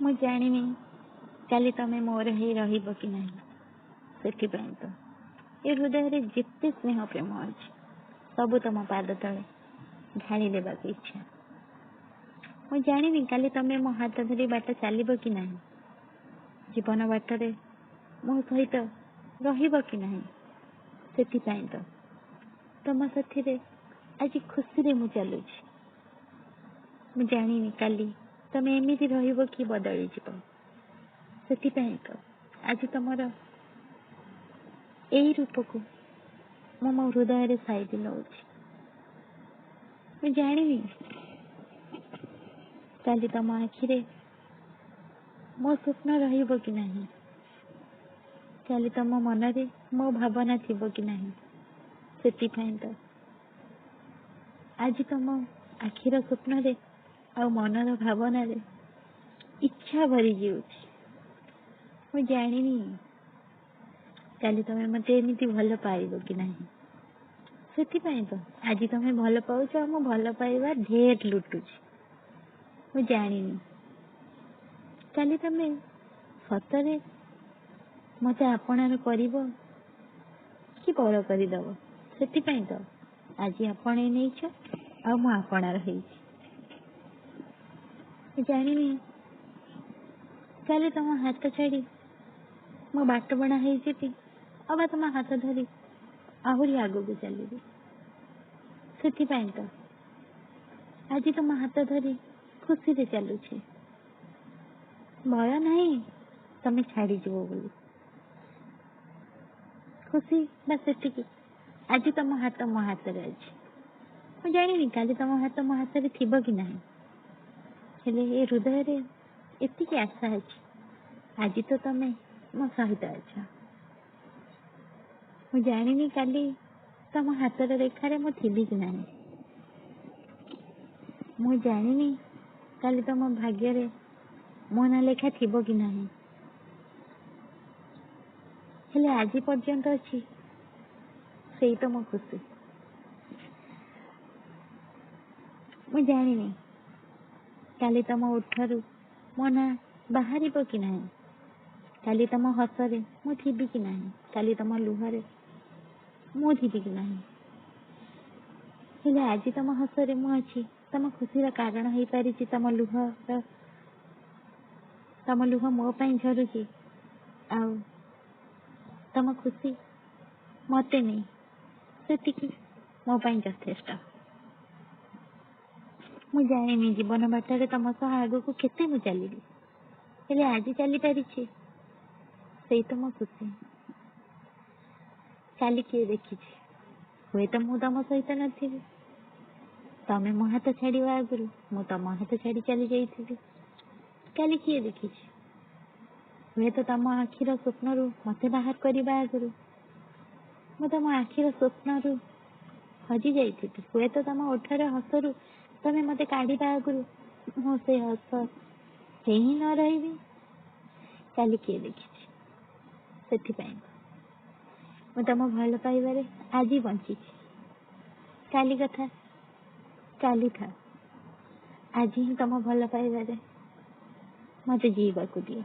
ମୁଁ ଜାଣିନି କାଲି ତମେ ମୋର ହେଇ ରହିବ କି ନାହିଁ, ସେଥିପାଇଁ ତ ଏ ହୃଦୟରେ ଯେତେ ସ୍ନେହ ପ୍ରେମ ଅଛି ସବୁ ତମ ପାଦ ତଳେ ଢାଳି ଦେବାକୁ ଇଚ୍ଛା। ମୁଁ ଜାଣିନି କାଲି ତମେ ମୋ ହାତ ଧରି ବାଟ ଚାଲିବ କି ନାହିଁ, ଜୀବନ ବାଟରେ ମୋ ସହିତ ରହିବ କି ନାହିଁ, ସେଥିପାଇଁ ତ ତମ ସାଥିରେ ଆଜି ଖୁସିରେ ମୁଁ ଚାଲୁଛି। ମୁଁ ଜାଣିନି କାଲି ତମେ ଏମିତି ରହିବ କି ବଦଳିଯିବ, ସେଥିପାଇଁ ତ ଆଜି ତମର ଏଇ ରୂପକୁ ମୁଁ ମୋ ହୃଦୟରେ ସାଇତି ନଉଛି। ମୁଁ ଜାଣିନି କାଲି ତମ ଆଖିରେ ମୋ ସ୍ୱପ୍ନ ରହିବ କି ନାହିଁ, କାଲି ତମ ମନରେ ମୋ ଭାବନା ଥିବ କି ନାହିଁ, ସେଥିପାଇଁ ତ ଆଜି ତମ ଆଖିର ସ୍ୱପ୍ନରେ ଆଉ ମନର ଭାବନାରେ ଇଚ୍ଛା ଭରି ଯାଉଛି। ମୁଁ ଜାଣିନି କାଲି ତମେ ମତେ ଏମିତି ଭଲ ପାଇବ କି ନାହିଁ, ସେଥିପାଇଁ ତ ଆଜି ତମେ ଭଲ ପାଉଛ ଆଉ ମୁଁ ଭଲ ପାଇବା ଢେର ଲୁଟୁଛି। ମୁଁ ଜାଣିନି କାଲି ତମେ ସତରେ ମତେ ଆପଣାର କରିବ କି ପର କରିଦବ, ସେଥିପାଇଁ ତ ଆଜି ଆପଣେଇ ନେଇଛ ଆଉ ମୁଁ ଆପଣାର ହେଇଛି। ମୁଁ ଜାଣିନି କାଲି ତମ ହାତ ଛାଡି ମୋ ବାଟବଣା ହେଇଯିବି ଅବା ତମ ହାତ ଧରି ଆହୁରି ଆଗକୁ ଚାଲିବି, ସେଥିପାଇଁ ତ ଆଜି ତମ ହାତ ଧରି ଖୁସିରେ ଚାଲୁଛି। ଭୟ ନାହିଁ ତମେ ଛାଡିଯିବ ବୋଲି, ଖୁସି ବା ସେତିକି। ଆଜି ତମ ହାତ ମୋ ହାତରେ ଅଛି। ମୁଁ ଜାଣିନି କାଲି ତମ ହାତ ମୋ ହାତରେ ଥିବ କି ନାହିଁ, ହେଲେ ଏ ହୃଦୟରେ ଏତିକି ଆଶା ଅଛି, ଆଜି ତ ତମେ ମୋ ସହିତ ଅଛ। ମୁଁ ଜାଣିନି କାଲି ତମ ହାତର ରେଖାରେ ମୁଁ ଥିବି କି ନାହିଁ, ମୁଁ ଜାଣିନି କାଲି ତମ ଭାଗ୍ୟରେ ମୋ ନାଁ ଲେଖା ଥିବ କି ନାହିଁ, ହେଲେ ଆଜି ପର୍ଯ୍ୟନ୍ତ ଅଛି, ସେଇ ତ ମୋ ଖୁସି। ମୁଁ ଜାଣିନି କାଲି ତମ ଓଠରୁ ମୋ ନାଁ ବାହାରିବ କି ନାହିଁ, କାଲି ତମ ହସରେ ମୁଁ ଥିବି କି ନାହିଁ, କାଲି ତମ ଲୁହରେ ମୁଁ ଥିବି କି ନାହିଁ, ହେଲେ ଆଜି ତମ ହସରେ ମୁଁ ଅଛି, ତମ ଖୁସିର କାରଣ ହେଇପାରିଛି, ତମ ଲୁହ ମୋ ପାଇଁ ଝରୁଛି, ଆଉ ତମ ଖୁସି ମତେ ନେଇ, ସେତିକି ମୋ ପାଇଁ ଯଥେଷ୍ଟ। ମୁଁ ଜାଣିନି ଜୀବନ ବାଟରେ ତମ ସହ ଆଗକୁ କେତେ ମୁଁ ଚାଲିବି, ହେଲେ ଆଜି ଚାଲିପାରିଛି, ସେଇ ତ ମୋ ଖୁସି। କାଲି କିଏ ଦେଖିଛି, ହୁଏତ ମୁଁ ତମ ସହିତ ନଥିବି, ତମେ ମୋ ହାତ ଛାଡିବା ଆଗରୁ ମୁଁ ତମ ହାତ ଛାଡି ଚାଲି ଯାଇଥିବି। କାଲି କିଏ ଦେଖିଛି, ହୁଏତ ତମ ଆଖିର ସ୍ୱପ୍ନରୁ ମତେ ବାହାର କରିବା ଆଗରୁ ମୁଁ ତମ ଆଖିର ସ୍ୱପ୍ନରୁ ହଜି ଯାଇଥିବି, ହୁଏତ ତମ ଓଠର ହସରୁ ତମେ ମତେ କାଢିବା ଆଗରୁ ମୁଁ ସେ ହସ ହେଇ ହିଁ ନ ରହିବି। କାଲି କିଏ ଦେଖିଛି, ସେଥିପାଇଁ ମୁଁ ତମ ଭଲ ପାଇବାରେ ଆଜି ବଞ୍ଚିଛି। କାଲି କଥା କାଲି ଥାଉ, ଆଜି ହିଁ ତମ ଭଲ ପାଇବାରେ ମତେ ଜିଇବାକୁ ଦିଅ।